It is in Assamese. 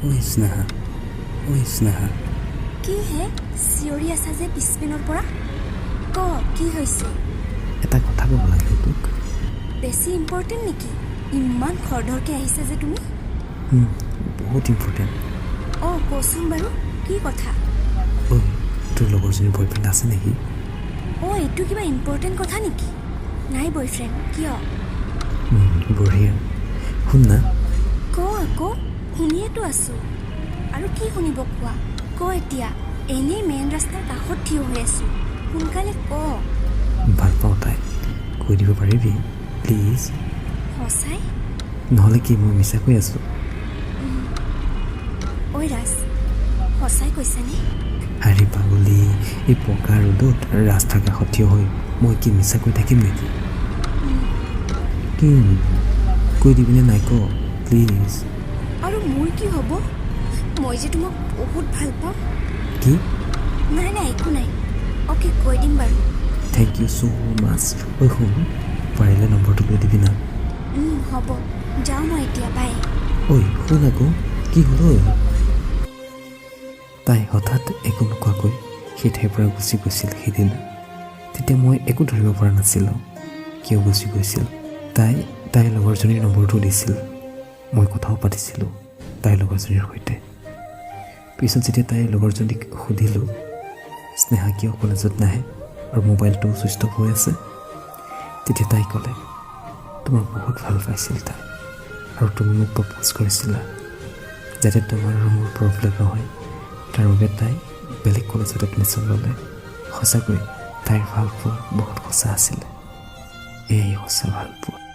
ঐ স্নেহা, ঐ স্নেহা। কি হে, চিঞৰি আছা যে পিছপিনৰ পৰা? ক, কি হৈছে? এটা কথা ক'ব লাগে তোক। বেছি ইম্পৰ্টেণ্ট নেকি? ইমান খৰধৰকৈ আহিছা যে তুমি। বহুত ইম্পৰ্টেণ্ট। অঁ, কচোন বাৰু, কি কথা? ঐ, তোৰ লগৰজনীৰ বয়ফ্ৰেণ্ড আছে নেকি? অঁ, এইটো কিবা ইম্পৰ্টেণ্ট কথা নেকি? নাই বয়ফ্ৰেণ্ড, কিয়? বঢ়িয়া। শুন না। ক আকৌ, শুনিয়েতো আছোঁ। আৰু কি শুনিব কোৱা, ক এতিয়া। এনেই মেইন ৰাস্তাৰ কাষত থিয় হৈ আছোঁ, সোনকালে ক। ভাল পাওঁ তাইক, কৈ দিব পাৰিবি প্লিজ? সঁচাই? নহ'লে কি মই মিছা কৈ আছোঁ? ঐ ৰাজ, সঁচাই কৈছানে? আৰে পাগলী, এই পকা ৰ'দত ৰাস্তাৰ কাষত থিয় হৈ মই কি মিছা কৈ থাকিম নেকি? কি কৈ দিবিনে নাই, ক প্লিজ। আৰু মোৰ কি হ'ব? মই যে তোমাক বহুত ভাল পাওঁ। কি? নাই নাই, একো নাই। অ'কে, কৈ দিম বাৰু। Thank you so much. ঐ শুন, পাৰিলে নম্বৰটো লৈ দিবি না। হ'ব, যাওঁ মই এতিয়া, বাই। ঐ শুন আকৌ, কি হ'ল ঐ? তাই হঠাৎ একো নোকোৱাকৈ সেই ঠাইৰ পৰা গুচি গৈছিল সেইদিনা। তেতিয়া মই একো ধৰিব পৰা নাছিলোঁ কিয় গুচি গৈছিল। তাই তাইৰ লগৰজনীৰ নম্বৰটো দিছিল। মই কথাও পাতিছিলোঁ তাইৰ লগৰজনীৰ সৈতে। পিছত যেতিয়া তাইৰ লগৰজনীক সুধিলোঁ স্নেহা কিয় কলেজত নাহে আৰু মোবাইলটো ছুইচ অফ হৈ আছে, তেতিয়া তাই ক'লে, তোমাক বহুত ভাল পাইছিল তাই আৰু তুমি মোক প্ৰপ'জ কৰিছিলা। যাতে তোমাৰ আৰু মোৰ প্ৰব্লেম নহয়, তাৰ বাবে তাই বেলেগ কলেজত এডমিশ্যন ল'লে। সঁচাকৈ তাইৰ ভালপোৱা বহুত সঁচা আছিলে। এয়াই সঁচা ভালপোৱা।